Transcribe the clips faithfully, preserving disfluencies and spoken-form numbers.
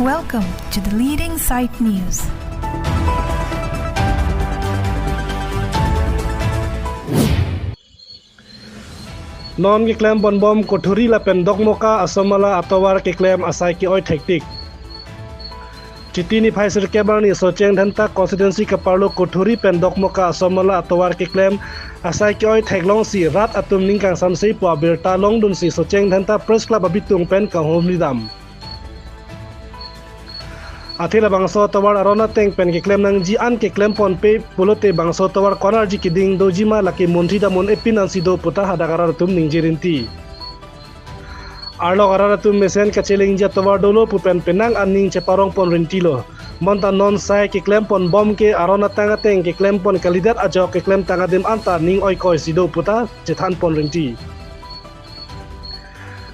Welcome to the leading site news. Non keklem ponbom Kothuri lapen Dokmoka Asamala atovar keklem asai ke-oi thektik. Chiti niphai sirkep arni Socheng Dhenta constituency keparlo Kothuri pen Dokmoka Asamala atovar keklem asai ke-oi theklongsi rat atum ning kangsamse pu abirta longdunsi Socheng Dhenta Press Club abitung pen kahumri dam. Athe labangso atovar aron ateng pen keklem nangji an keklem ponpe pulote bangso atovar konarji keding dojima lake montri damnon epin ansi do puta hadak arat atum ningje rinti. Arlok arat atum mesen kachelengji atovar dolo pu pen penang aning cheparong pon rintilo. Bonta non sai keklem ponbom ke aron atang ateng keklem pon kalidet ajok keklem tang adim anta ning oikoi si do puta chethan pon rinti.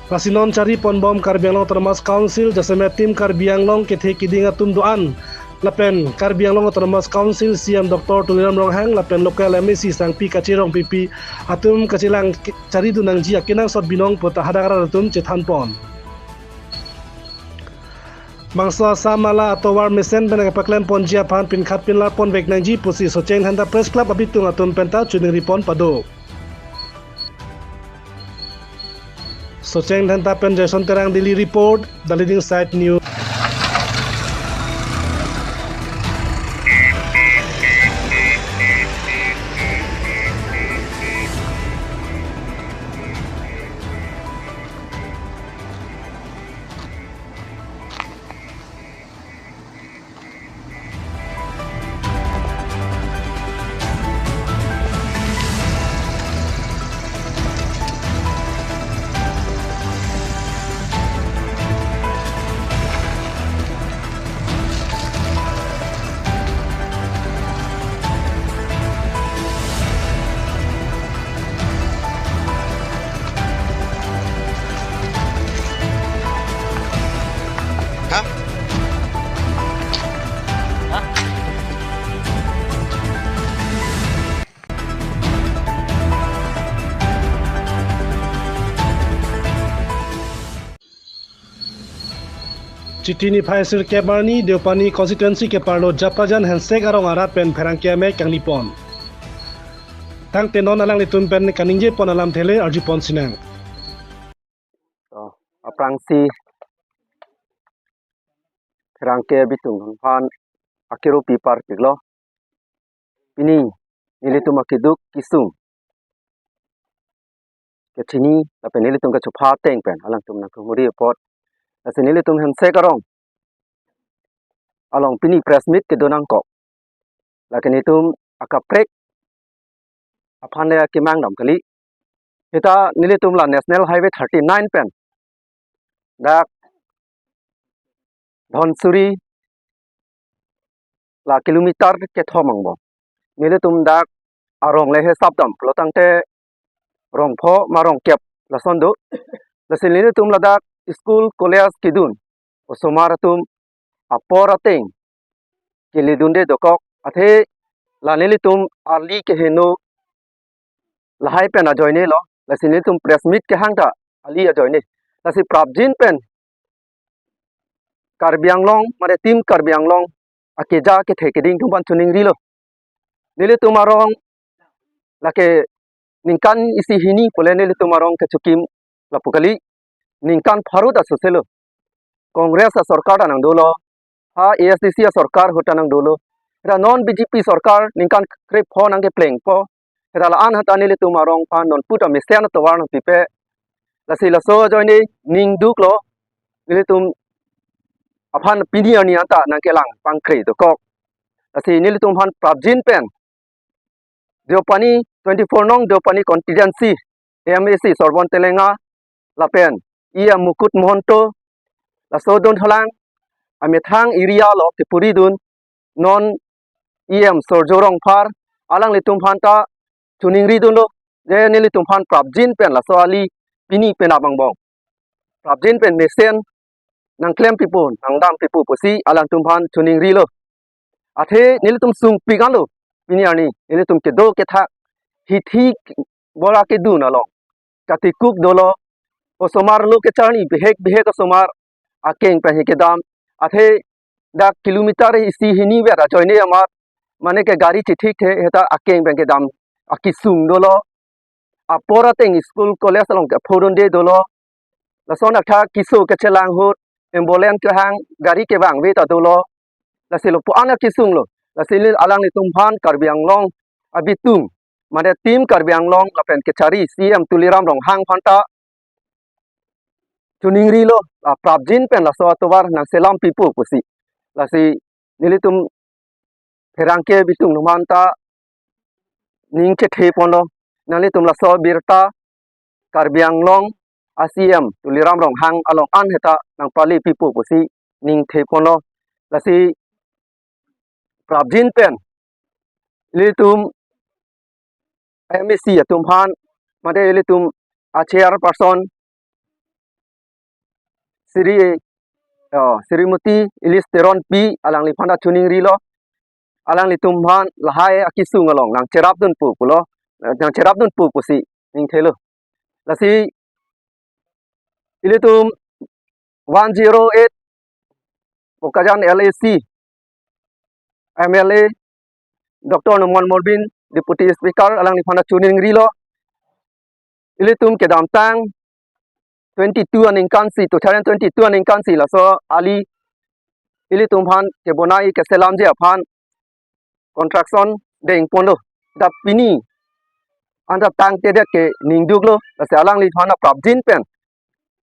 Lasi non chari ponbom Karbi Anglong Autonomous Council jasemet Team Karbi Anglong kethe keding atum do-an lapen Karbi Anglong Autonomous Council C E M Doctor Tuliram Ronghang lapen local M A C Sangpi Kache Rongpipi atum kachelang ke-, charidun nangji akenangsot binong puta hadak arat atum chethan pon. Bangso Asamala atovar mesen pen kepaklem ponji aphan pinkhat pinlar ponvek nangji pusi Socheng Dhenta Press Club abitung atum penta choningri pon pado. Socheng Dhenta pen Jason Terang, Delhi Report, The Leading Site News. Chiti niphai sirkep arni Deopani constituency keparlo Japajan Hensek arong arat pen pherangke amei kangni pon. Tangte non alanglitum pen kaningje pon alamthe le arju pon sinang. To, aphrangsi pherangke abitung aphan akero pi parpiklo. Pini nelitum akeduk kesung kechini lapen nelitum kachopha ateng pen alangtum nangkehumri apot. Lasi nelitum Hensek arong along pini press meet kedo nangkok. Lake nelitum akaprek aphan le kemang dam kali. Seta nelitum la National Highway thirty-nine pen dak Dhansiri la kilometer kethom angbong. Nelitum dak arong le hisap dam pulo tangte rong pho ma rong kep lason do. Lasi nelitum ladak school college kedun osomar atum apor ateng keledunde dokok, athe la nelitum ali keheno lahai pen ajoine lo, lasi nelitum press meet kehang ta ali ajoine. Lasi prapjin pen Karbi Anglong, mane Team Karbi Anglong akeja kethe keding atum aphan choningrilo. Nelitum arong lake ningkan isi hini pule nelitum arong kechokim lapu kali, ningkan pharo ta soselo. Congress asorkar ta nangdolo, ha A S D C asorkar ahut ta nangdolo. Ra non B J P sorkar ningkan krepho nangkeplengpo. Ra la-an ahut ta nelitum arong aphan non puta mesen atovar nangpipe. Lasi laso ajoine ning duklo, nelitum aphan pini arni anta nangkelang pangkre dokok. Lasi nelitum aphan prapjin pen Deopani, twenty-four nong Deopani constituency M A C Sorbon Telenga lapen E M Mukut Mohanto, laso adun thalang amethang area lo kepuridun non E M Surjya Rongphar, alanglitum aphan ta choningridunlo, je nelitum aphan prapjin pen laso ali pini penap angbong prapjin pen mesen nangklem pipo, nangdam pipo pusi alangtum aphan choningrilo. Athe nelitum sungpik anlo, pini arni nelitum kedo kethak hithi bora kedun along katikuk dolo, osomar lo kecharni bihek bihek osomar akeng pen hi kedam, Athe dak kilometer isi hini vet ajoine amat mane ke gari chithekthe, heta akeng pen kedam akesung dolo. Apor ateng school college along ke phoronde dolo. Lason athak keso kechelang ahut, ambulance kehang, gari kevang ave ta dolo. Lasi lapu-an akesung lo. Lasi neli alanglitum aphan Karbi Anglong abitung, mane Team Karbi Anglong lapen kechari C M Tuliram Ronghang aphan ta chiningrilo, la prapjin pen laso atovar nangselam pipo pusi. Lasi nelitum pherangke abitung atum aphan ta ning chethe ponlo, nanglitum laso abirta Karbi Anglong a C M Tuliram Ronghang along an heta nangpale pipo pusi ning the ponlo. Lasi prapjin pen ilitum M A C atum aphan, mate ilitum a chairperson Sri, oh, Srimati Elis Teronpi, alangliphan ta chiningrilo. Alanglitum aphan lahai akesung along nangcherapdunpo pulo, nangcherapdunpo pusi ning thelo. Lasi ilitum one zero eight Bokajan L A C M L A Doctor Numal Morbin, Deputy Speaker, alangliphan ta chiningrilo. Ilitum kedamtang twenty-two aningkan si, two thousand twenty-two aningkan si laso ali ilitum aphan kebonai keselamji aphan construction deng ponlo. Dak pini anta tangtedet ke ningduklo, lasi alangliphan ta prapjin pen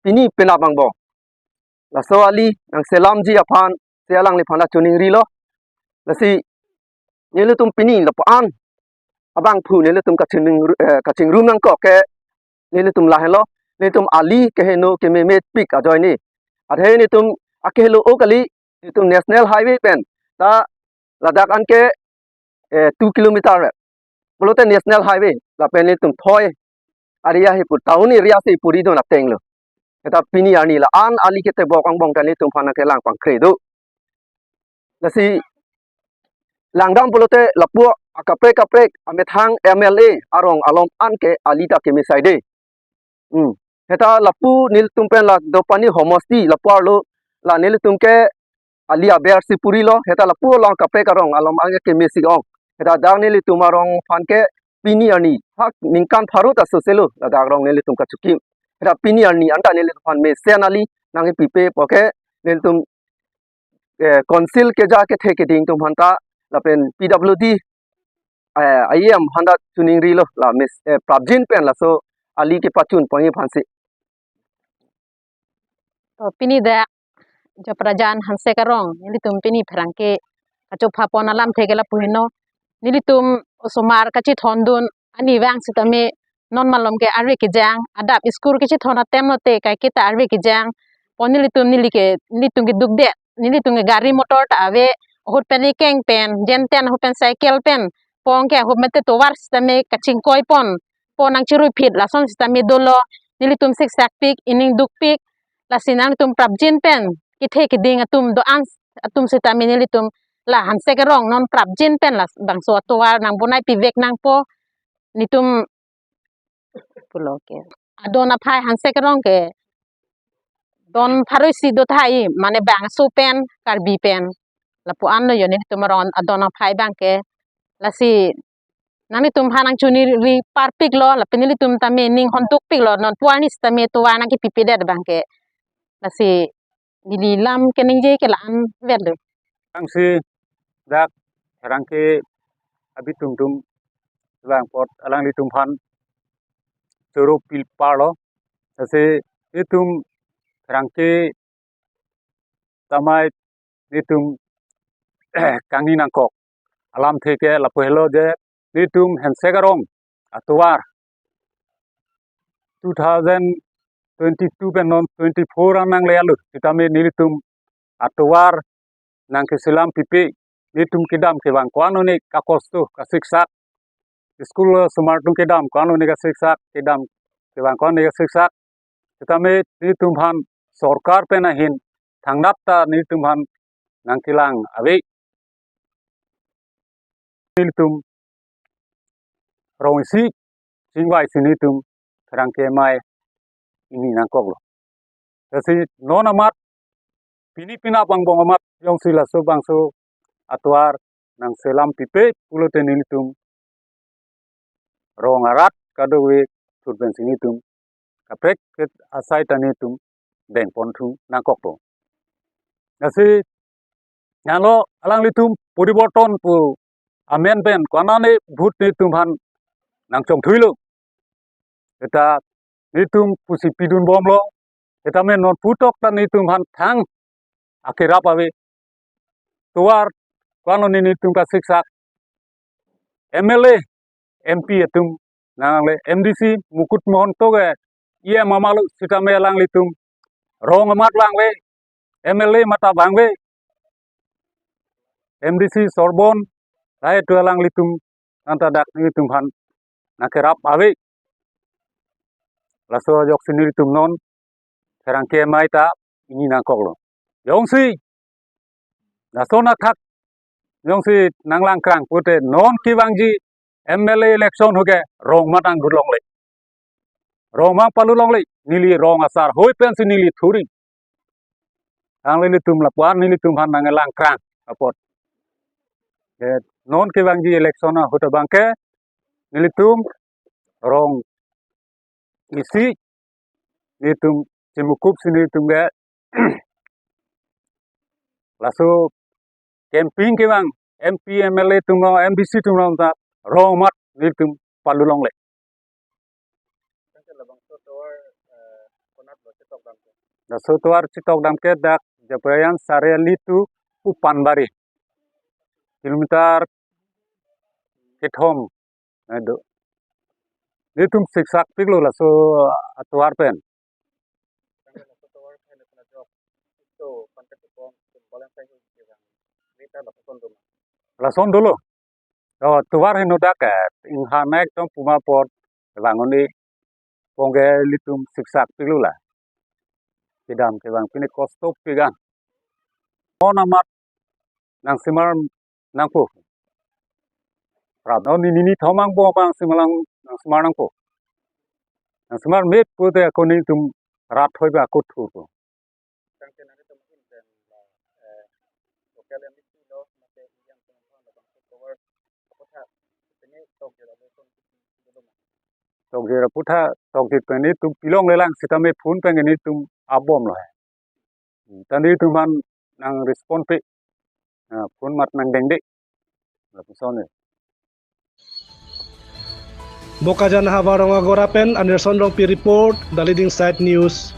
pini penap angbong laso ali nangselamji aphan si alangliphan ta chiningrilo. Lasi nelitum pini lapu-an abangphu nelitum kachingrum, eh, kachingrum nangkok ke nelitum lahenlo, nelitum ali keheno kememepik ajoine. Athe nelitum akehelo o kali, nelitum National Highway pen ta ladak an ke, eh, two kilometer re. Pulote National Highway, lapen nelitum thoi area ahipur, town area si puri dun ateng lo. Heta pini arni la-an ali ketebok angbong ta nelitum aphan kelang pangkre do. Lasi langdam pulote lapu akaprek kaprek amethang M L A arong along an ke ali ta kemesai de. Hmm. Heta lapu nelitum pen la Dopani homosti lapu arlo la nelitum ke ali aber si purilo, heta lapu along kaprek arong along an ke kemesi ong. Heta dak nelitum arong aphan ke pini arni hak ningkan pharo ta soselo ladak arong nelitum kachikim. Heta pini arni anta nelitum aphan mesen ali nangkepipe puke nelitum, eh, council keja kethe keding atum aphan ta lapen P W D, eh, I M aphan ta chiningrilo, la mes, eh, prapjin pen laso ali kepachun ponji aphansi. To pini dak Japrajan Hansek arong, nelitum pini pherangke kachopha pon alamthe ke lapu heno. Nelitum osomar kachethondun ani vang sitame non malom ke arve kejang, adap school kachethon atem lote kaiketa arve kejang. Pon nelitum neli ke, nelitum kedukdet, nelitum ke gari motor ta ave, ahut pen ekeng pen, jenten ahut pen cycle pen, pon ke ahut mate tovar sitame kachingkoi pon, pon nangchiruiphit lason sitame dolo, nelitum siksak pik, ining dukpik, lasi nangtum prapjin pen kethe keding atum do-an atum sitame nelitum la Hansek arong non prapjin pen labangso atovar nangbonai pivek nangpo, nelitum pulo ke. Adon aphai Hansek arong ke don pharo isi do tahai, mane bangso pen, Karbi pen. Lapu-an lo yo nelitum arong adon aphai abang ke. Lasi nanglitum aphan nangchiningri parpiklo, lapen nelitum tame ning hondukpiklo, non pu arni sitame tovar nangkepipedet abang ke. Lasi neli lam keningje ke la-an vet lo. Angsi dak pherangke abitung atum vang apot alanglitum aphan choro pil parlo. Lasi itum pherangke tamai nelitum kangni nangkok alamthe ke lapu helo je nelitum Hansek arong atovar two thousand twenty-two pen non twenty-four an nangle alu sitame nelitum atovar nangkeselam pipe, nelitum kedam kevang ko-an one kakosto kasiksak, school osomar atum kedam ko-an one kasiksak, kedam kevang ko-an one kasiksak. Sitame nelitum aphan sorkar pen ahin thangnat ta nelitum aphan nangkelang ave. Nelitum rong isi chingvai si nelitum pherangke amei ini nangkoklo. Lasi non amat Pini penap angbong amat jongsi laso bangso atovar nangselam pipe pulote nelitum rong arat kadokave thur pensi nelitum kaprek ke asai ta nelitum dengpon thu nangkokpo. Lasi nanglo alanglitum poriborton pu amen pen konane vote nelitum aphan nangchongthuilo. Seta nelitum pusi pidunbomlo. Seta men non putok ta nelitum aphan thang akerap ave. Tovar konane nelitum kasiksak M L A, M P atum nangle, M D C Mukut Mahanta ke E M amalo sitame alanglitum rong amat vangve, M L A amat ta vangve, M D C Sorbon lahai atum alanglitum anta dak nelitum aphan nangkerap ave. Laso ajoksi nelitum non pherangke amei ta pini nangkoklo. Jongsi lason athak jongsi nanglangkrang pute non kevangji M L A election ahut ke rong amat nangdut longle. Rong amat palu longle, neli rong asar hoi pensi neli thuri. Nanglitum lapuan nelitum aphan nanglangkrang apot. Eh, non kevangji election ahut abangke nelitum rong isi nelitum chimukupsi nelitum ke laso campaign kevang M P, M L A atum, M D C atum ta rong amat nelitum palu longle. Laso tovar chetokdam ke dak Japrayan Sariali to Pupanbari, kilometer kethom do. Nelitum siksak piklo laso atovar pen. Lason dolo. O, tovar heno dak ke inghan ekdom puma apot vang un-e pongge nelitum siksak piklo la. Kedam kevang pine kosto pigan. Non amat nangsemar nangpo. Prap non nini thom angbong nangsemar nang, nangsemar nangpo. Nangsemar met pute ako nelitum rat hoi ba ako thurpo. Tokjir aphuthak, tokjir pen nelitum pilonglelang sitame phone pen nelitum abomlo. Ta nelitum aphan nang respond pe. Ah, phone amat nangdengde. Lapuson e. Bokajan Havar Rong Agora pen Anderson Rongpi report, The Leading Side News.